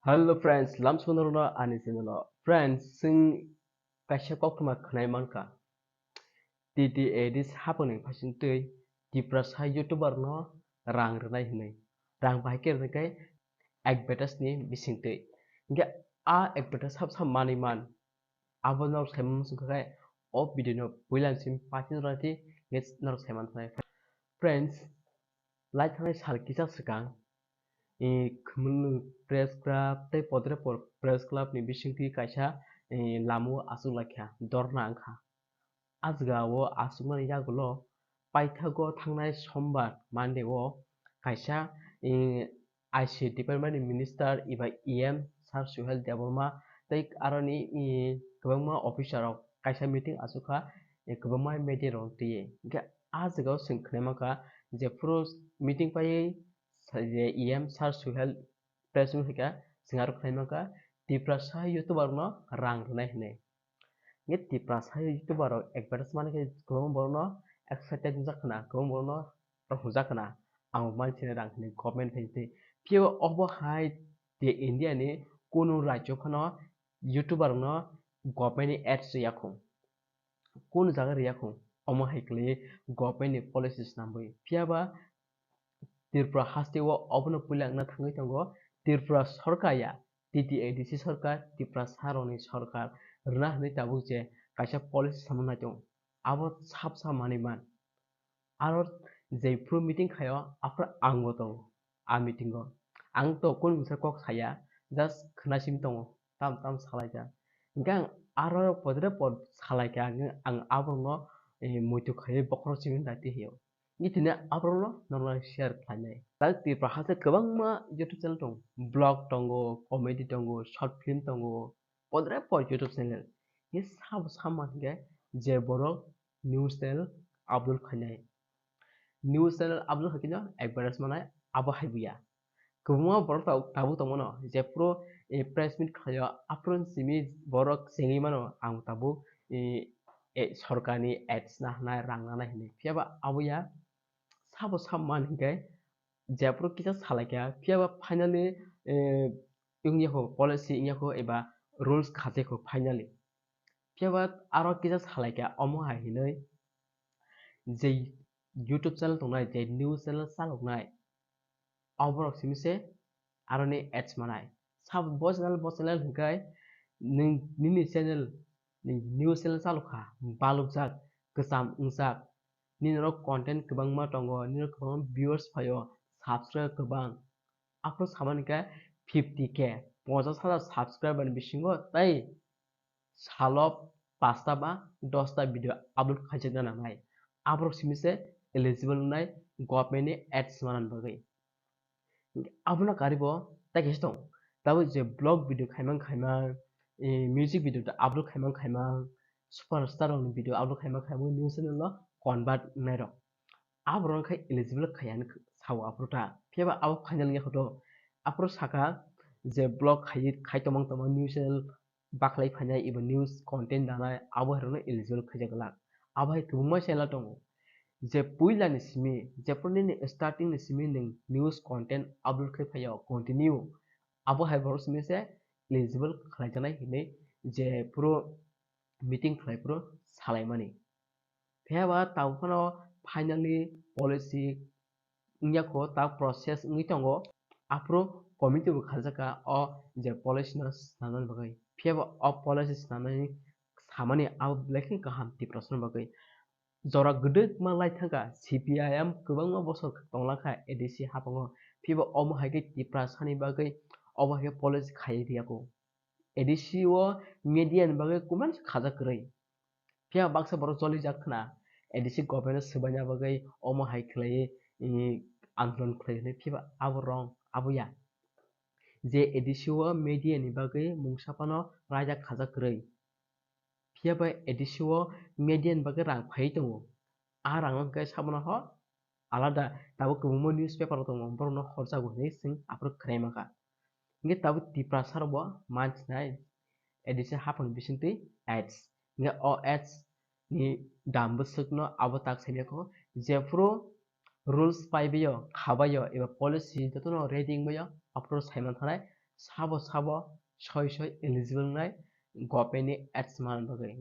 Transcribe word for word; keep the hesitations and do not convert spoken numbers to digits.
Hello friends, lamsono ani channel o. Friends, chwng kaisa koktwma khwnai mankha. T T A D C hapangni phasing twi Tiprasa YouTuber no rang rwnai hinwi. Rang bahai khe rwnai khe advertise ni bising twi. Hinkhe a advertise sab sab manwi man. Abo norok sai mano swngkha khe o video no puila simi paithak rwna di, norok sai manthanai. Friends, lai thangnai sal kisa swkang, eh, Khumulwng Press Club tei Podrepur Press Club ni bisingtwi kaisa, eh, lama o achuk laikha, dorna wngkha. A jaga o achukmani yagulo paithago thangnai Sombar, Monday o kaisa, eh, I C department ni minister eba E M Sir Suhel Debbarma tei aroni, eh, kwbangma officer rok kaisa meeting achukha, eh, kwbangma media rok twiwi. Hinkhe a jaga o chwng khwnai mankha je phuru meeting paiwi je E M Sir Suhel press meet khaikha, chwng aro khwnai mankha Tiprasa YouTuber no rang rwnai hinwi. Hinkhe Tiprasa YouTuber rok advertise manwi khe kwbangma borok no excited wngjak khna, kwbangma borok no rohorjak khna, ang bo manchini rang hinwi government phaising twi. Phiya obo hai je India ni kunu rajyo phano YouTuber rok no government ni ads rwya khung. Kunu jaga rwya khung, omo hai kwlwi government ni policy swnamwi. Phiya ba Tripura haste o obono puila wngna thangwi tongo. Tripura sorkar ya, T T A D C sorkar, Tiprasa rokni sorkar rwna hinwi tabuk je kaisa policy sama nai tongo, abo sab sab manwi man. Aro jephru meeting khaio, aphuru ang bo tongo a meeting o. Ang to kunu mungsa kok saya, just khwna simi tongo, tam tam salaikha. Hinkhe ang aro podre pod salaikha, ang, ang aborokno, eh, muitu khaiwi bokhorok simi dati hio. Nitini aborokno normal share khlainai. Tei Tripura haste kwbangma YouTube channel tongo, vlog tongo, comedy tongo, short film tongo, podre pod YouTube channel. Ni sabo sama hinkhe je borok news channel upload khainai. News channel upload khaikhe no advertise manai abo hai buya. Kwbangma borok tabuk, tabuk tongmano, jephru, eh, press meet khlaio, aphuru simi borok chengwi mano, ang tabuk, eh, eh, sorkarni ads na hwnai, rang nanai hinwi. Phiya ba abo ya sabo sab man hinkhe jephru kisa salaikha, phiya ba finally, eh, wngya kho, policy wngya kho eba rules khajakha finally. Phiya ba aro kisa salaikha, omo hai hinwi je YouTube channel tongnai, je news channel chaloknai, aborok simi se aroni ads manai. Sabo bo channel, bo channel hinkhe nwng nini channel, ni news channel chalokha, balokjak, kwcham wngjak, nini oro content kwbangma tongo, nini oro kwbangma viewers phaio, subscriber kwbang. Aphuru samani khe fifty K, ponchas hajar subscriber ni bisingo tei salo pasta ba dosta video upload khaijakna nangnai. Aborok simi se eligible wngnai government ni ads manani bagwi. Abono karibo tei kaisa tongo. Tabuk je vlog video khaimang khaimang, eh, music video upload khaimang khaimang, superstar rokni video upload khaimang khaimang news channel no convert wngnai rok. Aborok khe eligible khaiya hinwi sao aphuru ta. Phiya ba abo final wngya kho to. Aphuru saka je vlog khai, khai tongmang tongmang news channel bakhlai phainai eba news content danai abo hai rokno eligible khaijak glak. Abo hai kwbangma channel tongo. Je puila ni simi, jephru nini starting ni simi nwng news content upload khai phaio continue, abo hai borok simi se eligible khlaijaknai hinwi je phuru meeting khlai phuru salaimani. Phiya ba tabuk phano finally policy wngya kho, ta process wngwi tongo. Aphuru committee bo khaljakha o je policy no swnamnani bagwi. Phiya ba o policy swnamnani samani abo belai khe kaham Tiprasani bagwi. Jora gwdwkma lai thangkha, C P I M kwbangma bosor tonglangkha A D C haphango. Phiya ba omo hai khe Tiprasani bagwi obo hai khe policy khaiwi rwya kho. A D C o media ni bagwi kwmani se khajak kwrwi. Phiya baksa borok cholijak khna, A D C government o swbaina bagwi omo hai khlaiwi, i, andolon khlai hwnwi, phiya ba abo wrong, abo ya. Je A D C o media ni bagwi mungsa phano raida khajak kwrwi. Phiya ba A D C o media ni bagwi rang phaiwi tongo. A rang wngkha sabono ho alada tabuk kwbangma newspaper rok tongo, borokno horjago hinwi chwng aphuru khwnai mankha. Hinkhe tabuk Tiprasa rokbo manchinai A D C haphang bisingtwi ads. Hinkhe o ads ni dam bwswkno abo tak saimaya kho, jephuru rules paibaio, khabaio eba policy jotono ready wngbaio, aphuru saiman thanai sabo sabo soi soi eligible nai government ni ads man bagwi.